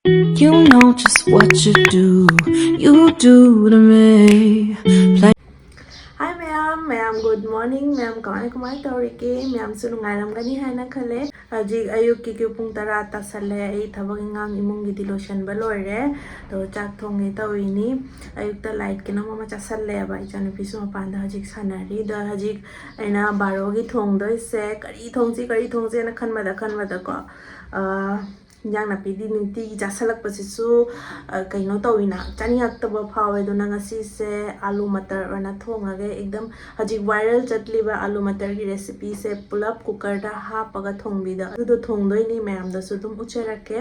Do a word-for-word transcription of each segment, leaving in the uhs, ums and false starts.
You know just what you do, you do to me. Play. Hi ꯃꯌꯥꯝ, ꯃꯌꯥꯝ good morning꯫ ꯃꯌꯥꯝ ꯀꯃꯥꯏ ꯀꯃꯥꯏ ꯇꯧꯔꯤꯒꯦ? ꯃꯌꯥꯝꯁꯨ ꯅꯨꯡꯉꯥꯏꯔꯝꯒꯅꯤ ꯍꯥꯏꯅ ꯈꯜꯂꯦ꯫ ꯍꯧꯖꯤꯛ ꯑꯌꯨꯛꯀꯤ ꯀ꯭ꯌꯨ ꯄꯨꯡ ꯇꯔꯥ ꯇꯥꯁꯜꯂꯦ꯫ ꯑꯩ ꯊꯕꯛ ꯏꯟꯈꯥꯡ ꯏꯃꯨꯡꯒꯤꯗꯤ ꯂꯣꯏꯁꯤꯟꯕ ꯂꯣꯏꯔꯦ꯫ ꯑꯗꯣ ꯆꯥꯛ ꯊꯣꯡꯒꯦ ꯇꯧꯔꯤꯅꯤ꯫ ꯑꯌꯨꯛꯇ ꯂꯥꯏꯠ ꯀꯩꯅꯣꯝ ꯑꯃ ꯆꯥꯁꯜꯂꯦꯕ꯫ ꯏꯆꯥꯅꯨꯄꯤꯁꯨ ꯃꯄꯥꯟꯗ ꯍꯧꯖꯤꯛ ꯁꯥꯟꯅꯔꯤ꯫ ꯑꯗꯣ ꯍꯧꯖꯤꯛ ꯑꯩꯅ ꯕꯥꯔꯣꯒꯤ ꯊꯣꯡꯗꯣꯏꯁꯦ ꯀꯔꯤ ꯊꯣꯡꯁꯤ, ꯀꯔꯤ ꯊꯣꯡꯁꯤꯅ ꯈꯟꯕꯗ ꯈꯟꯕꯗꯀꯣ, ꯑꯥ, ꯏꯟꯖꯥꯡ ꯅꯥꯄꯤꯗꯤ ꯅꯨꯡꯇꯤꯒꯤ ꯆꯥꯁꯜꯂꯛꯄꯁꯤꯁꯨ, ꯑ, ꯀꯩꯅꯣ ꯇꯧꯋꯤꯅ, ꯆꯥꯅꯤꯡꯉꯛꯇꯕ ꯐꯥꯎꯋꯦ꯫ ꯑꯗꯨꯅ ꯉꯁꯤꯁꯦ ꯑꯥꯂꯨ ꯃꯇꯔ ꯑꯣꯏꯅ ꯊꯣꯡꯉꯒꯦ꯫ ꯑꯦꯛꯗꯝ ꯍꯧꯖꯤꯛ ꯋꯥꯏꯔꯦꯜ ꯆꯠꯂꯤꯕ ꯑꯥꯂꯨ ꯃꯇꯔꯒꯤ ꯔꯦꯁꯤꯄꯤꯁꯦ ꯄꯨꯂꯞ ꯀꯨꯀꯔꯗ ꯍꯥꯞꯄꯒ ꯊꯣꯡꯕꯤꯗꯣ, ꯑꯗꯨꯗꯣ ꯊꯣꯡꯗꯣꯏꯅꯤ꯫ ꯃꯌꯥꯝꯗꯁꯨ ꯑꯗꯨꯝ ꯎꯠꯆꯔꯛꯀꯦ꯫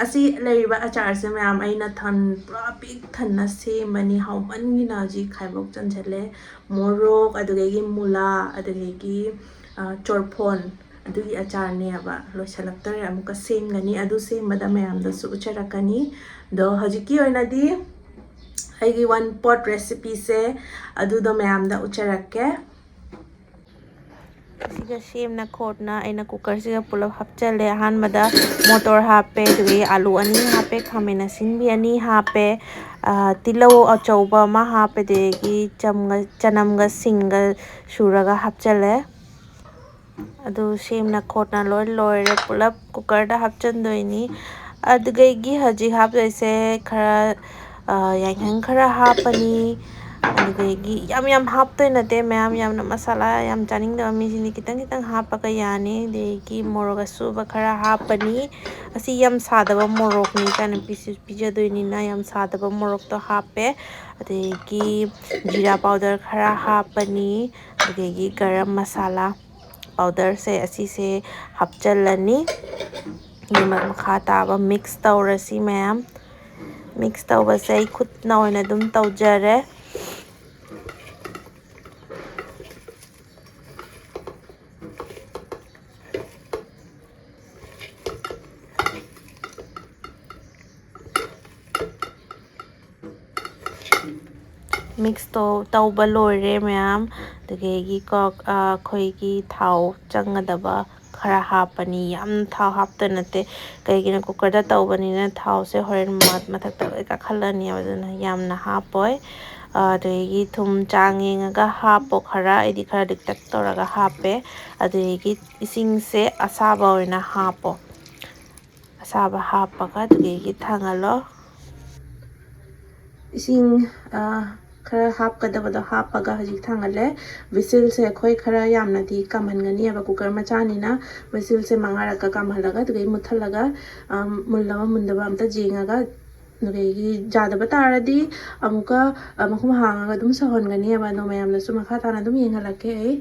ꯑꯁꯤ ꯂꯩꯔꯤꯕ ꯑꯆꯥꯔꯁꯦ ꯃꯌꯥꯝ ꯑꯩꯅ ꯊꯟ-, ꯄꯨꯔꯥ ꯄꯤꯛ ꯊꯟꯅ ꯁꯦꯝꯕꯅꯤ꯫ ꯍꯥꯎꯃꯟꯒꯤꯅ ꯍꯧꯖꯤꯛ ꯈꯥꯏꯕꯣꯛ ꯆꯟꯁꯤꯜꯂꯦ꯫ ꯃꯣꯔꯣꯛ, ꯑꯗꯨꯗꯒꯤ ꯃꯨꯂꯥ, ꯑꯗꯨꯗꯒꯤ, ꯑ, ꯆꯣꯔꯐꯣꯟ, ꯑꯗꯨꯒꯤ ꯑꯆꯥꯔꯅꯦꯕ꯫ ꯂꯣꯏꯁꯤꯜꯂꯛꯇꯣꯔꯦ, ꯑꯃꯨꯛꯀ ꯁꯦꯝꯒꯅꯤ꯫ ꯑꯗꯨ ꯁꯦꯝꯕꯗ ꯃꯌꯥꯝꯗꯁꯨ ꯎꯠꯆꯔꯛꯀꯅꯤ꯫ ꯑꯗꯣ ꯍꯧꯖꯤꯛꯀꯤ ꯑꯣꯏꯅꯗꯤ ꯑꯩꯒꯤ one pot recipeꯁꯦ ꯑꯗꯨꯗꯣ ꯃꯌꯥꯝꯗ ꯎꯠꯆꯔꯛꯀꯦ꯫ ꯑꯁꯤꯒ ꯁꯦꯝꯅ ꯈꯣꯠꯅ ꯑꯩꯅ ꯀꯨꯀꯔꯁꯤꯒ ꯄꯨꯂꯞ ꯍꯥꯞꯆꯜꯂꯦ꯫ ꯑꯍꯥꯟꯕꯗ ꯃꯣꯇꯣꯔ ꯍꯥꯞꯄꯦ, ꯑꯗꯨꯗꯒꯤ ꯑꯥꯂꯨ ꯑꯅꯤ ꯍꯥꯞꯄꯦ, ꯈꯥꯃꯦꯟ ꯑꯁꯤꯟꯕꯤ ꯑꯅꯤ ꯍꯥꯞꯄꯦ, ꯑ, ꯇꯤꯜꯍꯧ ꯑꯆꯧꯕ ꯑꯃ ꯍꯥꯞꯄꯦ, ꯑꯗꯨꯗꯒꯤ ꯆꯝꯒ, ꯆꯅꯝꯒ ꯁꯤꯡꯒ ꯁꯨꯔꯒ ꯍꯥꯞꯆꯜꯂꯦ꯫ ꯑꯗꯨ ꯁꯦꯝꯅ ꯈꯣꯠꯅ ꯂꯣꯏ ꯂꯣꯏꯔꯦ꯫ ꯄꯨꯂꯞ ꯀꯨꯀꯔꯗ ꯍꯥꯞꯆꯟꯗꯣꯏꯅꯤ꯫ ꯑꯗꯨꯗꯒꯤ ꯍꯧꯖꯤꯛ ꯍꯥꯞꯇꯣꯏꯁꯦ ꯈꯔ, ꯑ, ꯌꯥꯏꯉꯪ ꯈꯔ ꯍꯥꯞꯄꯅꯤ꯫ ꯑꯗꯨꯗꯒꯤ ꯌꯥꯝ ꯌꯥꯝ ꯍꯥꯞꯇꯣꯏ ꯅꯠꯇꯦ ꯃꯌꯥꯝ, ꯌꯥꯝꯅ ꯃꯁꯥꯂꯥ ꯌꯥꯝ ꯆꯥꯅꯤꯡꯗꯕ ꯃꯤꯁꯤꯡꯗꯤ ꯈꯤꯇꯪ ꯈꯤꯇꯪ ꯍꯥꯞꯄꯒ ꯌꯥꯅꯤ꯫ ꯑꯗꯒꯤ ꯃꯣꯔꯣꯛ ꯑꯁꯨꯕ ꯈꯔ ꯍꯥꯞꯄꯅꯤ꯫ ꯑꯁꯤ ꯌꯥꯝ ꯁꯥꯗꯕ ꯃꯣꯔꯣꯛꯅꯤ, ꯏꯆꯥꯅꯨꯄꯤꯁꯨ ꯄꯤꯖꯗꯣꯏꯅꯤꯅ ꯌꯥꯝ ꯁꯥꯗꯕ ꯃꯣꯔꯣꯛꯇꯣ ꯍꯥꯞꯄꯦ꯫ ꯑꯗꯒꯤ ꯖꯤꯔꯥ ꯄꯥꯎꯗꯔ ꯈꯔ ꯍꯥꯞꯄꯅꯤ꯫ ꯑꯗꯒꯤ ꯒꯔꯝ ꯃꯁꯥꯂꯥ ꯄꯥꯎꯗꯔꯁꯦ ꯑꯁꯤꯁꯦ ꯍꯥꯞꯆꯜꯂꯅꯤ꯫ ꯑꯗꯨꯒ ꯃꯈꯥ ꯇꯥꯕ ꯃꯤꯛꯁ ꯇꯧꯔꯁꯤ ꯃꯌꯥꯝ꯫ ꯃꯤꯛꯁ ꯇꯧꯕꯁꯦ ꯑꯩ ꯈꯨꯠꯅ ꯑꯣꯏꯅ ꯑꯗꯨꯝ ꯇꯧꯖꯔꯦ꯫ ꯃꯤꯛꯁ ꯇꯧ-, ꯇꯧꯕ ꯂꯣꯏꯔꯦ ꯃꯌꯥꯝ꯫ ꯑꯗꯨꯗꯒꯤ ꯀꯣ, ꯑ, ꯑꯩꯈꯣꯏꯒꯤ ꯊꯥꯎ ꯆꯪꯒꯗꯕ ꯈꯔ ꯍꯥꯞꯄꯅꯤ, ꯌꯥꯝ ꯊꯥꯎ ꯍꯥꯞꯇꯣꯏ ꯅꯠꯇꯦ꯫ ꯀꯩꯒꯤꯅꯣ, ꯀꯨꯀꯔꯗ ꯇꯧꯕꯅꯤꯅ ꯊꯥꯎꯁꯦ ꯍꯣꯔꯦꯟ ꯃ-, ꯃꯊꯛꯇ ꯂꯣꯏ ꯀꯥꯈꯠꯂꯅꯦꯕ, ꯑꯗꯨꯅ ꯌꯥꯝꯅ ꯍꯥꯞꯄꯣꯏ꯫ ꯑꯗꯨꯗꯒꯤ ꯊꯨꯝ ꯆꯥꯡ ꯌꯦꯡꯉꯒ ꯍꯥꯞꯄꯣ ꯈꯔ, ꯑꯩꯗꯤ ꯈꯔ ꯂꯤꯛꯇꯛ ꯇꯧꯔꯒ ꯍꯥꯞꯄꯦ꯫ ꯑꯗꯨꯗꯒꯤ ꯏꯁꯤꯡꯁꯦ ꯑꯁꯥꯕ ꯑꯣꯏꯅ ꯍꯥꯞꯄꯣ꯫ ꯑꯁꯥꯕ ꯍꯥꯞꯄꯒ ꯑꯗꯨꯗꯒꯤ ꯊꯥꯡꯒꯠꯂꯣ꯫ ꯏꯁꯤꯡ, ꯑ, ꯈꯔ ꯍꯥꯞꯀꯗꯕꯗꯣ ꯍꯥꯞꯄꯒ ꯍꯧꯖꯤꯛ ꯊꯥꯡꯒꯠꯂꯦ꯫ ꯋꯤꯁꯤꯜꯁꯦ ꯑꯩꯈꯣꯏ ꯈꯔ ꯌꯥꯝꯅꯗꯤ ꯀꯥꯝꯍꯟꯒꯅꯤꯕ, ꯀꯨꯀꯔ ꯃꯆꯥꯅꯤꯅ꯫ ꯋꯤꯁꯤꯜꯁꯦ ꯃꯉꯥꯔꯛꯀ ꯀꯥꯝꯍꯜꯂꯒ ꯑꯗꯨꯗꯒꯤ ꯃꯨꯠꯊꯠꯂꯒ, ꯑ, ꯃꯨꯜꯂꯕ ꯃꯨꯟꯗꯕ ꯑꯝꯇ ꯌꯦꯡꯉꯒ, ꯑꯗꯨꯗꯒꯤ ꯌꯥꯗꯕ ꯇꯥꯔꯗꯤ ꯑꯃꯨꯛꯀ, ꯑ, ꯃꯈꯨꯝ ꯍꯥꯡꯉꯒ ꯑꯗꯨꯝ ꯁꯧꯍꯟꯒꯅꯤꯕ꯫ ꯑꯗꯣ ꯃꯌꯥꯝꯗꯁꯨ ꯃꯈꯥ ꯇꯥꯅ ꯑꯗꯨꯝ ꯌꯦꯡꯍꯜꯂꯛꯀꯦ ꯑꯩ꯫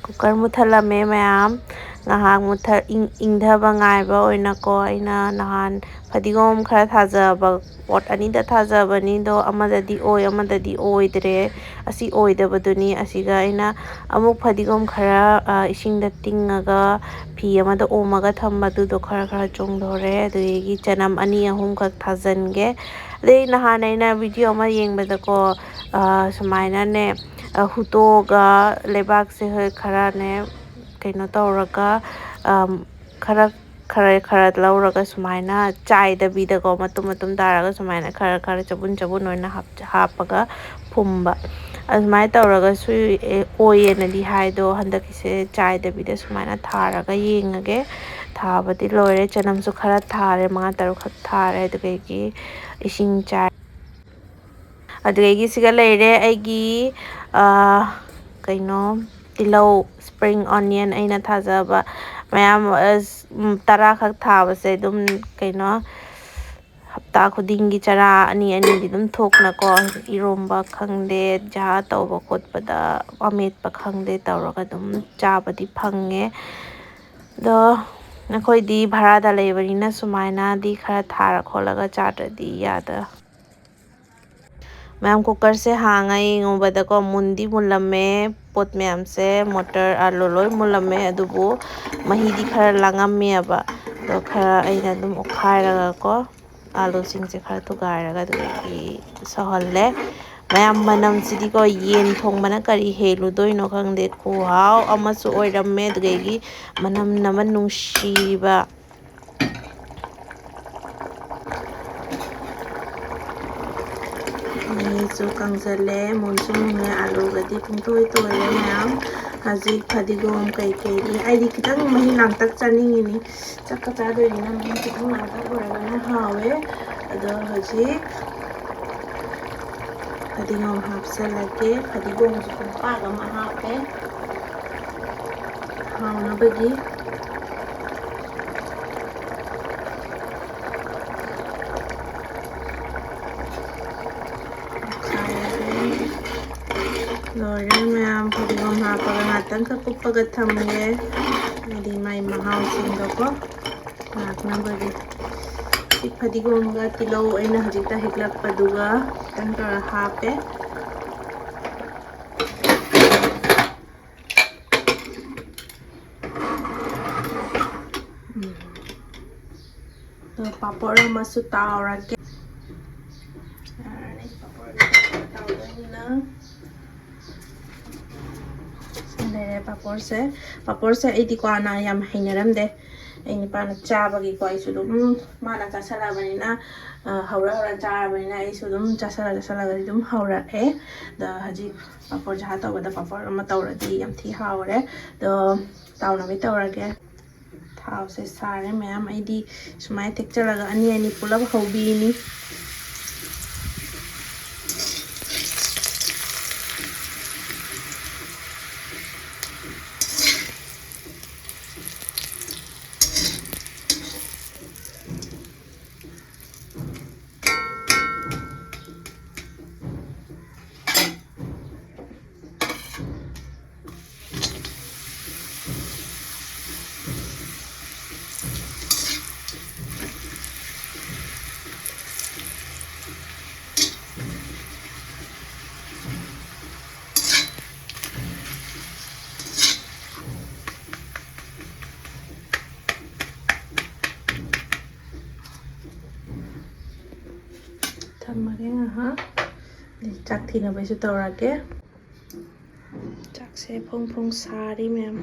ꯀꯨꯀꯔ ꯃꯨꯠꯊꯠꯂꯝꯃꯦ ꯃꯌꯥꯝ꯫ ꯉꯥꯏꯍꯥꯛ ꯃꯨꯠꯊꯠ-, ꯏꯪ-, ꯏꯪꯊꯕ ꯉꯥꯏꯕ ꯑꯣꯏꯅꯀꯣ, ꯑꯩꯅ ꯅꯍꯥꯟ ꯐꯗꯤꯒꯣꯝ ꯈꯔ ꯊꯥꯖꯕ, ꯄꯣꯠ ꯑꯅꯤꯗ ꯊꯥꯖꯕꯅꯤ, ꯑꯗꯣ ꯑꯃꯗꯗꯤ ꯑꯣꯏ, ꯑꯃꯗꯗꯤ ꯑꯣꯏꯗ꯭ꯔꯦ꯫ ꯑꯁꯤ ꯑꯣꯏꯗꯕꯗꯨꯅꯤ꯫ ꯑꯁꯤꯒ ꯑꯩꯅ ꯑꯃꯨꯛ ꯐꯗꯤꯒꯣꯝ ꯈꯔ, ꯑ, ꯏꯁꯤꯡꯗ ꯇꯤꯡꯉꯒ ꯐꯤ ꯑꯃꯗ ꯑꯣꯝꯃꯒ ꯊꯝꯕꯗꯨꯗꯣ ꯈꯔ ꯈꯔ ꯆꯣꯡꯊꯣꯔꯦ꯫ ꯑꯗꯨꯗꯒꯤ ꯆꯅꯝ ꯑꯅꯤ ꯑꯍꯨꯝꯈꯛ ꯊꯥꯖꯤꯟꯒꯦ꯫ ꯑꯗꯩ ꯅꯍꯥꯟ ꯑꯩꯅ ꯚꯤꯗꯤꯑꯣ ꯑꯃ ꯌꯦꯡꯕꯗꯀꯣ, ꯑ, ꯁꯨꯃꯥꯏꯅꯅꯦ, ꯑ, ꯍꯨꯠꯇꯣꯛꯑꯒ ꯂꯩꯕꯥꯛꯁꯦ ꯍꯣꯏ ꯈꯔꯅꯦ ꯀꯩꯅꯣ ꯇꯧꯔꯒ, ꯑꯝ, ꯈꯔ, ꯈꯔ, ꯈꯔ ꯂꯧꯔꯒ ꯁꯨꯃꯥꯏꯅ ꯆꯥꯏꯗꯕꯤꯗꯀꯣ, ꯃꯇꯨꯝ ꯃꯇꯨꯝ ꯇꯥꯔꯒ ꯁꯨꯃꯥꯏꯅ ꯈꯔ, ꯈꯔ ꯆꯕꯨꯟ ꯆꯕꯨꯟ ꯑꯣꯏꯅ ꯍꯥꯞ-, ꯍꯥꯞꯄꯒ ꯐꯨꯝꯕ꯫ ꯑꯗꯨꯃꯥꯏꯅ ꯇꯧꯔꯒꯁꯨ, ꯑꯦ, ꯑꯣꯏꯌꯦꯅꯗꯤ ꯍꯥꯏ, ꯑꯗꯣ ꯍꯟꯗꯛꯀꯤꯁꯦ ꯆꯥꯏꯗꯕꯤꯗ ꯁꯨꯃꯥꯏꯅ ꯊꯥꯔꯒ ꯌꯦꯡꯉꯒꯦ꯫ ꯊꯥꯕꯗꯤ ꯂꯣꯏꯔꯦ, ꯆꯅꯝꯁꯨ ꯈꯔ ꯊꯥꯔꯦ, ꯃꯉꯥ ꯇꯔꯨꯛꯈꯛ ꯊꯥꯔꯦ, ꯑꯗꯨꯗꯒꯤ ꯏꯁꯤꯡ ꯆꯥꯏ꯫ ꯑꯗꯨꯗꯒꯤ ꯁꯤꯒ ꯂꯩꯔꯦ ꯑꯩꯒꯤ, ꯑ, ꯀꯩꯅꯣ, ꯇꯤꯜꯍꯧ, spring onion ꯑꯩꯅ ꯊꯥꯖꯕ꯫ ꯃꯌꯥꯝ, ꯑꯁ, ꯎꯝ, ꯇꯔꯥꯈꯛ ꯊꯥꯕꯁꯦ ꯑꯗꯨꯝ, ꯀꯩꯅꯣ, ꯍꯞꯇꯥ ꯈꯨꯗꯤꯡꯒꯤ ꯆꯔꯥ ꯑꯅꯤ ꯑꯅꯤꯗꯤ ꯑꯗꯨꯝ ꯊꯣꯛꯅꯀꯣ, ꯏꯔꯣꯝꯕ ꯈꯪꯗꯦ, ꯆꯥ ꯇꯧꯕ ꯈꯣꯠꯄꯗ, ꯑꯃꯦꯠꯄ ꯈꯪꯗꯦ, ꯇꯧꯔꯒ ꯑꯗꯨꯝ ꯆꯥꯕꯗꯤ ꯐꯪꯉꯦ꯫ ꯑꯗꯣ ꯑꯩꯈꯣꯏꯗꯤ ꯚꯔꯥꯗ ꯂꯩꯕꯅꯤꯅ ꯁꯨꯃꯥꯏꯅꯗꯤ ꯈꯔ ꯊꯥꯔ ꯈꯣꯠꯂꯒ ꯆꯥꯗ꯭ꯔꯗꯤ ꯌꯥꯗ꯫ ꯃꯌꯥꯝ, ꯀꯨꯀꯔꯁꯦ ꯍꯥꯡꯉ ꯌꯦꯡꯉꯨꯕꯗꯀꯣ, ꯃꯨꯟꯗꯤ ꯃꯨꯜꯂꯝꯃꯦ꯫ ꯄꯣꯠ ꯃꯌꯥꯝꯁꯦ, ꯃꯣꯇꯔ, ꯑꯥꯂꯨ ꯂꯣꯏ ꯃꯨꯜꯂꯝꯃꯦ꯫ ꯑꯗꯨꯕꯨ ꯃꯍꯤꯗꯤ ꯈꯔ ꯂꯥꯡꯉꯝꯃꯦꯕ꯫ ꯑꯗꯣ ꯈꯔ ꯑꯩꯅ ꯑꯗꯨꯝ ꯑꯣꯠꯈꯥꯏꯔꯒꯀꯣ, ꯑꯥꯂꯨꯁꯤꯡꯁꯦ ꯈꯔ ꯊꯨꯒꯥꯏꯔꯒ ꯑꯗꯨꯗꯒꯤ ꯁꯧꯍꯜꯂꯦ꯫ ꯃꯌꯥꯝ, ꯃꯅꯝꯁꯤꯗꯤꯀꯣ, ꯌꯦꯟ ꯊꯣꯡꯕꯅ ꯀꯔꯤ ꯍꯦꯜꯂꯨꯗꯣꯏꯅꯣ ꯈꯪꯗꯦ꯫ ꯈꯨꯍꯥꯎ ꯑꯃꯁꯨ ꯑꯣꯏꯔꯝꯃꯦ꯫ ꯑꯗꯨꯗꯒꯤ ꯃꯅꯝ ꯑꯃ ꯅꯨꯡꯁꯤꯕ꯫ ꯃꯍꯤꯁꯨ ꯀꯪꯁꯤꯜꯂꯦ, ꯃꯨꯟꯁꯨ ꯃꯨꯟꯅꯦ, ꯑꯂꯨꯒꯗꯤ ꯄꯨꯡꯇꯣꯏ ꯇꯣꯏꯔꯦ ꯃꯌꯥꯝ꯫ ꯍꯧꯖꯤꯛ ꯐꯗꯤꯒꯣꯝ ꯀꯩꯀꯩꯗꯤ, ꯑꯩꯗꯤ ꯈꯤꯇꯪ ꯃꯍꯤ ꯂꯥꯡꯇꯛ ꯆꯥꯅꯤꯡꯉꯤꯅꯤ꯫ ꯆꯥꯛꯀ ꯆꯥꯗꯣꯏꯅꯤꯅ ꯃꯍꯤ ꯈꯤꯇꯪ ꯂꯥꯡꯇꯛ ꯑꯣꯏꯔꯒꯅ ꯍꯥꯎꯋꯦ꯫ ꯑꯗꯣ ꯍꯧꯖꯤꯛ ꯐꯗꯤꯒꯣꯝ ꯍꯥꯞꯆꯤꯜꯂꯒꯦ꯫ ꯐꯗꯤꯒꯣꯝꯁꯨ ꯀꯣꯝꯄꯥꯛ ꯑꯃ ꯍꯥꯞꯄꯦ꯫ ꯍꯥꯎꯅꯕꯒꯤ꯫ ꯂꯣꯏꯔꯦ ꯃꯌꯥꯝ, ꯐꯗꯤꯒꯣꯝ ꯍꯥꯞꯄꯒ ꯉꯥꯛꯇꯪꯈꯛ ꯀꯨꯞꯄꯒ ꯊꯝꯒꯦ, ꯍꯥꯏꯗꯤ ꯃꯥꯏ ꯃꯍꯥꯎꯁꯤꯡꯗꯣꯀꯣ ꯂꯥꯛꯅꯕꯒꯤ꯫ ꯁꯤ ꯐꯗꯤꯒꯣꯝꯒ ꯇꯤꯜꯍꯧ ꯑꯩꯅ ꯍꯧꯖꯤꯛꯇ ꯍꯦꯛꯂꯛꯄꯗꯨꯒ ꯈꯤꯇꯪ ꯇꯧꯔ ꯍꯥꯞꯄꯦ꯫ ꯎꯝ꯫ ꯑꯗꯣ ꯄꯥꯄꯣꯔ ꯑꯃꯁꯨ ꯇꯥꯎꯔꯒꯦ꯫ ꯌꯥꯔꯅꯤ, ꯄꯥꯄꯣꯔ ꯇꯥꯎꯗꯣꯏꯅꯤꯅ꯫ ꯁꯤ ꯂꯩꯔꯦ ꯄꯥꯄꯣꯔꯁꯦ꯫ ꯄꯥꯄꯣꯔꯁꯦ ꯑꯩꯗꯤꯀꯣ ꯍꯥꯟꯅ ꯌꯥꯝ ꯍꯩꯅꯔꯝꯗꯦ꯫ ꯑꯩ ꯅꯨꯄꯥꯅ ꯆꯥꯕꯒꯤꯀꯣ ꯑꯩꯁꯨ ꯑꯗꯨꯝ, ꯎꯝ, ꯃꯥꯅ ꯆꯥꯁꯜꯂꯛꯑꯕꯅꯤꯅ, ꯑ, ꯍꯧꯔ ꯍꯧꯔ ꯆꯥꯔꯕꯅꯤꯅ ꯑꯩꯁꯨ ꯑꯗꯨꯝ ꯆꯥꯁꯜꯂ ꯆꯥꯁꯜꯂꯒꯗꯤ ꯑꯗꯨꯝ ꯍꯧꯔꯛꯑꯦ꯫ ꯑꯗ ꯍꯧꯖꯤꯛ ꯄꯥꯄꯣꯔ ꯖꯍꯥ ꯇꯧꯕꯗ ꯄꯥꯄꯣꯔ ꯑꯃ ꯇꯧꯔꯗꯤ ꯌꯥꯝ ꯊꯤ ꯍꯥꯎꯔꯦ꯫ ꯑꯗꯣ ꯇꯥꯎꯅꯕꯤ ꯇꯧꯔꯒꯦ꯫ ꯊꯥꯎꯁꯦ ꯁꯥꯔꯦ ꯃꯌꯥꯝ꯫ ꯑꯩꯗꯤ ꯁꯨꯃꯥꯏꯅ ꯊꯦꯛꯆꯜꯂꯒ ꯑꯅꯤ ꯑꯅꯤ ꯄꯨꯂꯞ ꯍꯧꯕꯤꯅꯤ꯫ ꯆꯥꯛ ꯊꯤꯅꯕꯩꯁꯨ ꯇꯧꯔꯒꯦ꯫ ꯆꯥꯛꯁꯦ ꯐꯣꯡ ꯐꯣꯡ ꯁꯥꯔꯤ ꯃꯌꯥꯝ꯫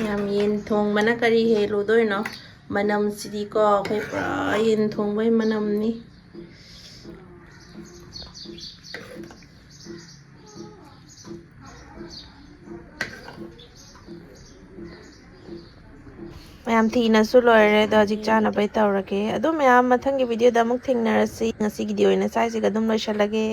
ꯌꯥꯝ ꯌꯦꯟ ꯊꯣꯡꯕꯅ ꯀꯔꯤ ꯍꯦꯜꯂꯨꯗꯣꯏꯅꯣ? ꯃꯅꯝꯁꯤꯗꯤꯀꯣ, ꯑꯩꯈꯣꯏ ꯄꯨꯔꯥ ꯌꯦꯟ ꯊꯣꯡꯕꯩ ꯃꯅꯝꯅꯤ꯫ ꯃꯌꯥꯝ ꯊꯤꯅꯁꯨ ꯂꯣꯏꯔꯦ, ꯑꯗꯣ ꯍꯧꯖꯤꯛ ꯆꯥꯅꯕꯩ ꯇꯧꯔꯒꯦ꯫ ꯑꯗꯨ ꯃꯌꯥꯝ ꯃꯊꯪꯒꯤ video ꯗ ꯑꯃꯨꯛ ꯊꯦꯡꯅꯔꯁꯤ꯫ ꯉꯁꯤꯒꯤꯗꯤ ꯑꯣꯏꯅ ꯁ꯭ꯋꯥꯏꯁꯤꯒ ꯑꯗꯨꯝ ꯂꯣꯏꯁꯤꯜꯂꯒꯦ꯫